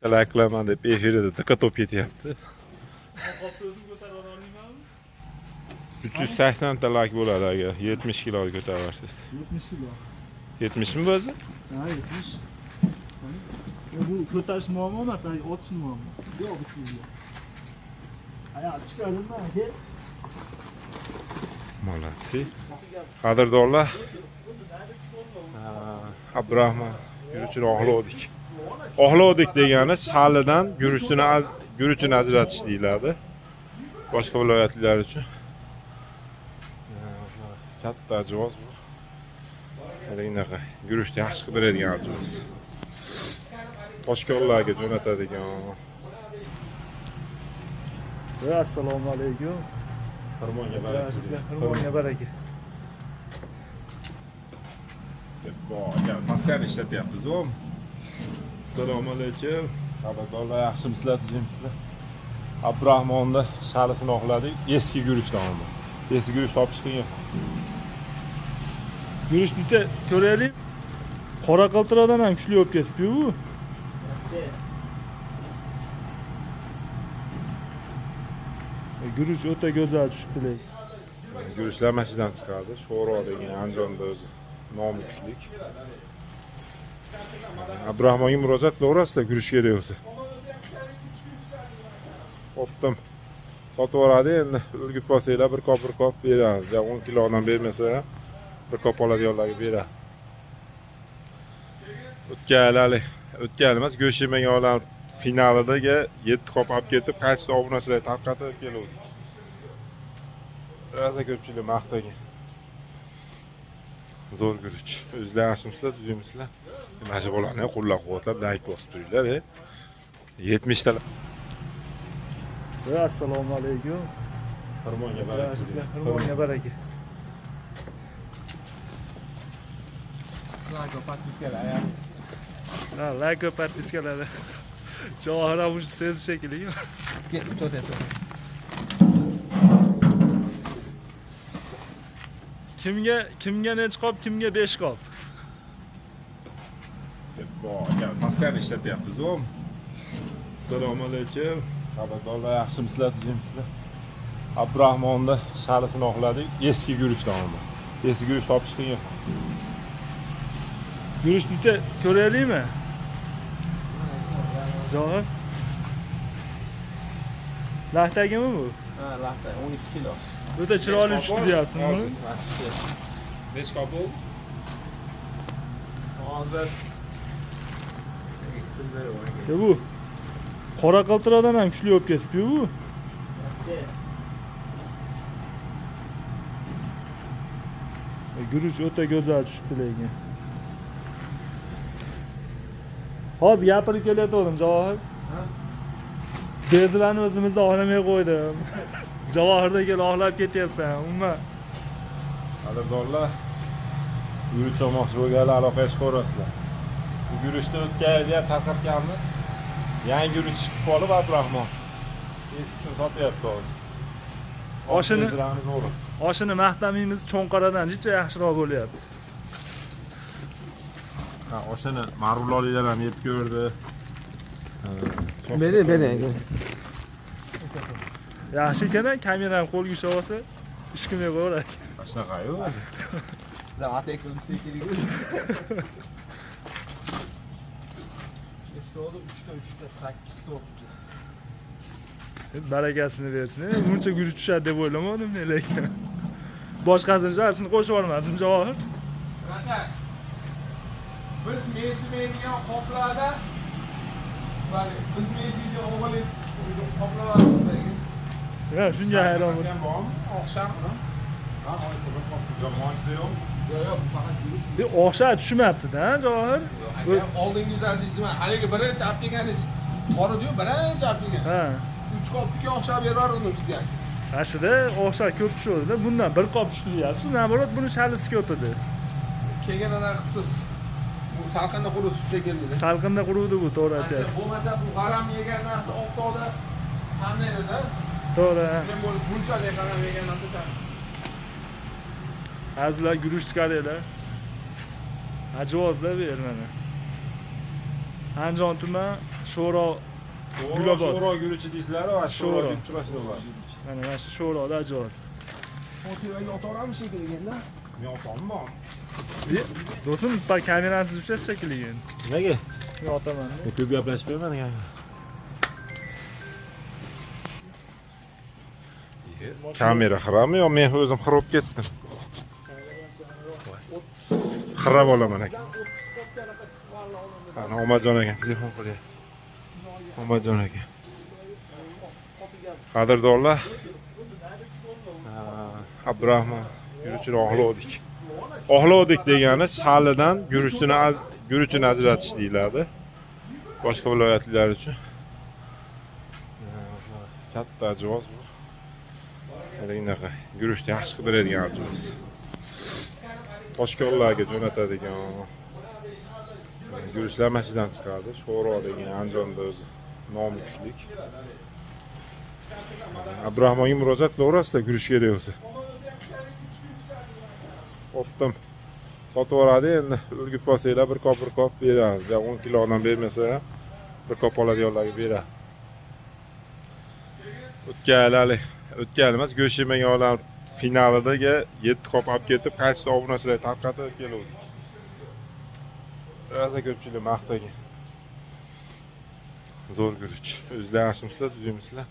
Layk qilaman deb efirda tiqa to'p ketyapti. O'zim ko'tarib olmaymanmi? 380 ta layk bo'ladi agar 70 kilo ko'tarib 70 kilo. 70 mi bu o'zi? Ha, 70. Ya bu ko'tarish muammo emas, balki otish muammo. Yo'q, bismillah. Ayoq chiqardim man, aka. Молодцы. Qadrdonlar, Abdurahmon guruchini oqlovdik. Oqlovdik degani shalidan guruchini ajratish deyiladi. Boshqa viloyatlilar uchun. Katta ajvoz bu. Mana bunaqa guruchni yaxshi qidiradigan ajvoz. Toshkonlarga jo'natadigan. Assalomu alaykum. Xirmonga baraka. Xirmonga baraka. Pastdan ishlatyapmiz, o'm. Assalomu alaykum. Qadrdonlar, yaxshimisizlar, tuzukmisizlar? Abdurahmonni shalisini oqladik. Eski guruchdan oldi. Eski guruch topish qiyin. Guruchni bitta ko'raylik. Qora qaltiradan ham kuchli bo'lib ketibdi bu. Guruch o'ta go'zal tushibdi lekin. Guruchlar mana shudan chiqadi. Sho'ro degan Andijonda o'zi nomi kuchlik. Abdurahmonga murojaat qilaverasizlar guruch kerak bo'lsa. Optim. Sotib yuboradi endi. Ulgurib qolsanglar bir kop bir kop beramiz. Ja 10 kilodan bermasa ham bir kop oladiganlarga beradi. O'tgan hali o'tgan emas, go'sht yemagan odam finalidagi 7 kop olib ketib, qaytishda obunachilarga tarqatib keluvdik. Rosa ko'pchilik maqtagan. Zo'r guruch. O'zlar yaxshimisizlar, tuzukmisizlar? Mana shu bolani qo'llab-quvvatlab layk bosib turinglar, e. 70 ta Assalomu alaykum. Xirmonga baraka. Xirmonga baraka. Лайк, подписка lar. Ha, layk va подписка lar. Javohir ham shu sez shekilli. To'g'ri, to'g'ri. Kimga nechi qop, kimga 5 qop. Pastdan ishlatyapmiz, o'm. Assalomu alaykum. Qadrdonlar, yaxshimisizlar, tuzukmisizlar? Abdurahmonni shalisini oqladik. Eski guruchdan oldi. Eski guruch topish qiyin. Guruchni bitta ko'raylikmi? Javohir. Lahtagimi bu? Ha, laxta 12 kilo. O'ta chiroyli tushdi deyapsizmi buni? Nechi qop bo'ldi? Hozir Ya bu qora qaltiradan ham kuchli bo'lib ketibdi bu. Guruch o'ta go'zal tushibdi lekin. Hozir gapirib kelayotgandim Javohir. Bezlarni o'zimizda oxlamay qo'ydim. Javohirda kelib oxlab ketyapman. Umuman Qadrdonlar, guruch olmoqchi bo'lganlar aloqaga chiqaverasizlar. Bu guruchni o'tgan yil ham tarqatganmiz. Yangi guruch chiqib qolib Abdurahmon. Eskisini sotyapti hozir. Bezlarni zo'ri. Oshini maqtamaymiz, cho'nqaradan jicha yaxshiroq bo'lyapti. Ha, oshini Marg'ilonliklar ham yeb ko'rdi. Beri, beri. Yaxshi ekan, kamerani qo'lga ushlab olsa, ish qilmay qo'yaveradi. Shunaqa-yu. Zamat shekilli. Nechta oldi? 3 ta, 3 ta, 8 ta oldi. Barakasini bersin. Buncha guruch tushadi deb o'ylamadim men lekin. Boshqasini sharsini qo'shib yubormadim Javohir. Qanaqa? Biz mesimaydigan qoplarda bali, biz mesiydigan o'g'il qoplar chiqdi. Ha, shunga hayron bo'ldim. Bormi? Oqshami? Ha, bir qop. Yo'q, moysa yo'q. Yo'q, yo'q, faqat guruch. Bir oqsha tushmabdi-da, Javohir. Aka, oldingizlar deysizmi? Haligi birinchi olib kelganingiz bor edi-yu, birinchi olib kelgan. Ha. 3 qopniki o'xshab berardim sizga. Mana shunda oqsha ko'p tushuvdi. Bundan bir qop tushdi deyapsiz. Наоборот, buni shalisi ko'p edi. Keyin anaqa qilibsiz. Bu salqinda qurib shekilli. Salqinda quruvdi bu, to'g'ri aytyapsiz. Bo'lmasa bu g'aram yegan narsa oftobda chanmaydi-da. To'g'ri. Ha. Men bo'lib bunchalik g'aram yegan narsa chanmaydi. Azizlar guruch qaranglar. Ajvozda bu yer mana. Andijon tuman Sho'ro Gulobod. Sho'ro guruchi deysizlar va Sho'ro Sho'ro. deb turasizlar. Mana shu Sho'roda ajvoz. Fotimaga otaveramiz shekilli endi. Men otamman. Do'stim, pa kamerani siz ushlasiz shekilli endi. Nimaga? Men otaman. Men ko'p gaplashmayman Kamera xirami yo men o'zim xira bo'lib ketdim? Xira bo'laman aka. Ana Omadjon aka telefon qilyapti. Omadjon aka. Qadrdonlar, Abdurahmon guruchini oqlovdik. Oqlovdik degani shalidan guruchini ajratish deyiladi. Boshqa viloyatlilar uchun. Katta ajvoz bu. Mana bunaqa guruchni yaxshi qidiradigan ajvoz. Toshkonlarga jo'natadigan guruchlar mana shudan chiqadi. Sho'ro degan Andijonda o'zi nomi kuchlik. Abdurahmonga murojaat qilaverasizlar guruch kerak bo'lsa. Optim sotib yuboradi endi ulgib qolsanglar bir kop bir kop beramiz. Ya 10 kilodan bermasa ham bir kop oladiganlarga beradi. O'tgan yil emas, go'sht yemagan odam finalidagi 7 kop olib ketib, qaysi obunachilar tarqatib keluvdik. Rosa ko'pchilik maqtagan. Zo'r guruch. O'zlar yaxshimisizlar, tuzukmisizlar?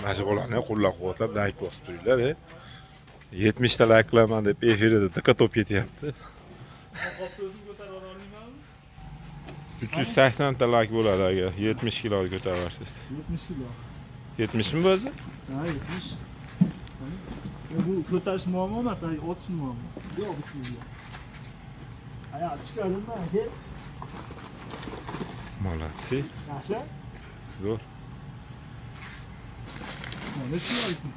Mana shu bolani qo'llab-quvvatlab like bosib turinglar, 70 ta like qilaman deb efirda diqqat to'p ketyapti. O'zim ko'tarib olmaymanmi? 380 ta like bo'ladi agar 70 kilo ko'tarib 70 kilo. 70 mi bu o'zi? Ha, 70. Ya bu ko'tarish muammo emas, haligi otish muammo. Yo'q, bismillah. Aya, chiqardim man, aka. Молодцы. Yaxshi? Zo'r. Mana shu oldim.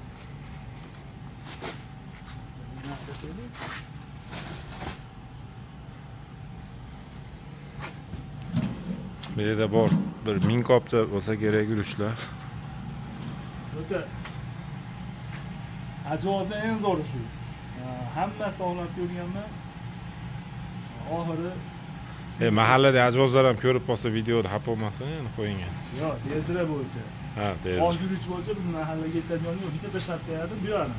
Bu yerda bor bir 1000 kopcha bo'lsa kerak guruchlar. O'ta ajvozni eng zo'ri shu. Hammasini ovlab ko'rganman. Oxiri Mahallada ajvozlar ham ko'rib qolsa videoda xafa bo'lmasin, endi qo'ying. Yo'q, tezra bo'yicha. Ha, tez. Oq guruch bo'yicha bizni mahallaga yetadigan yo'q. Bitta tashlab qo'yadi, bu yoqni.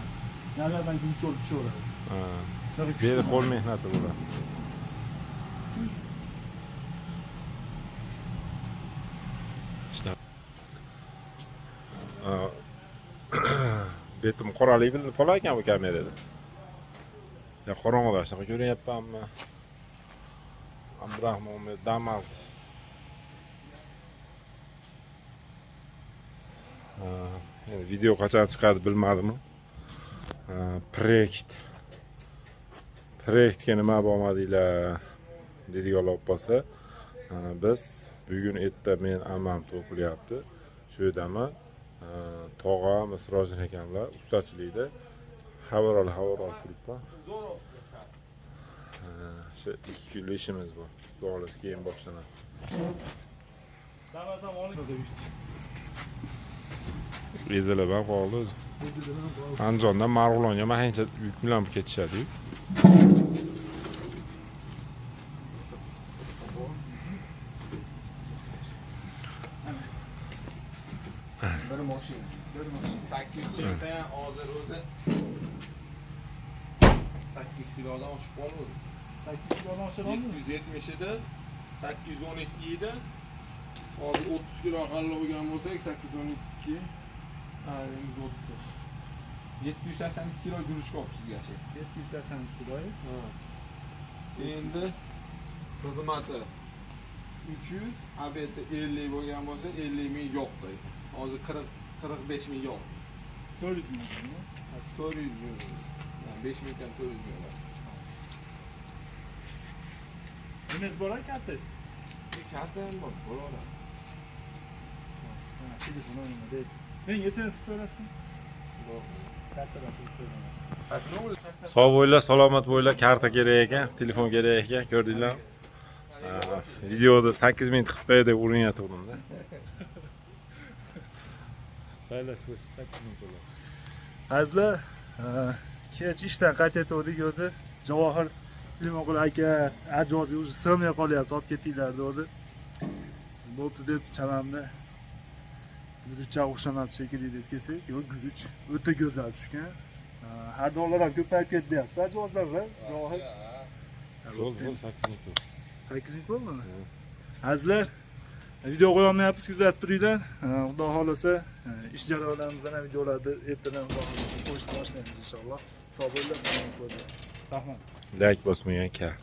Naridan guruch olib tushaveradi. Ha. Bu yerda qo'l mehnati bo'ladi. Betim qoralik bilinib qolar ekan bu kamerada. Ya qorong'ida shunaqa ko'rinyapmanmi? Abdurahmon Damas. Endi video qachon chiqadi bilmadim. Proyekt. Proyektga nima bo'lmadinglar deydiganlar bo'lib qolsa, biz bugun erta men ammam to'qilyapti. Shu yerdaman. Tog'am, Sirojin akamlar ustachilikda xabar ol turibman. Shu 2 kunlik ishimiz bor. Xudo xohlasa keyin boshlanadi. Damas ham olib Ezilib ham qoldi o'zi. Andijondan Marg'ilonga mahincha yuk bilan ketishadi-yu. Bir mashina. Bir mashina. 800 chekdan hozir o'zi 800 kilodan oshib qoldi. 800 kilodan oshirolmi? 770 edi, 812 edi. Hozir 30 kilo g'alla olgan bo'lsak, 812, ha, 130. 782 kilo guruch qolibdi sizga shu. 782 kilo. Ha. Endi xizmati 300, obedda 50 bo'lgan bo'lsa 50 ming yo'q deydi. Hozir 45 ming yo'q. 400 ming. 400 ming. Yani 5 mingdan 400 ming. Nimangiz bor aka kartangiz? Karta ham bor, bo'laveradi. Ha, telefon nima deydi. Menga SMS qilib qo'yasizmi? Kartadan qilib qo'yamiz. Sog' bo'linglar, salomat bo'linglar. Karta kerak ekan, telefon kerak ekan, ko'rdinglar. Videoda 8 ming qilib qo'y deb urinyotgandim-da. Saylash bo'lsa 8 ming to'la. Azizlar, kech ishdan qaytayotgandik o'zi. Javohir telefon qilib, aka, ajozga уже sig'may qolyapti, olib ketinglar dedi. Bo'pti deb chamamni guruchcha o'xshamabdi shekilli deb kelsak, yo'q, guruch o'ta go'zal tushgan. Xaridorlar ham ko'payib ketdi deyapsiz, jihozlar, Zohid. Bo'l, bo'l, 8 ming to'rt. 8 ming bo'ldimi? Azizlar, video qo'ya olmayapmiz, kuzatib turinglar. Xudo xohlasa, ish jarayonlarimizdan ham videolarni ertadan, xudo xohlasa, qo'yishni boshlaymiz inshaalloh. Sog' bo'linglar, salomat bo'linglar. Rahmat. Layk bosmagan kar.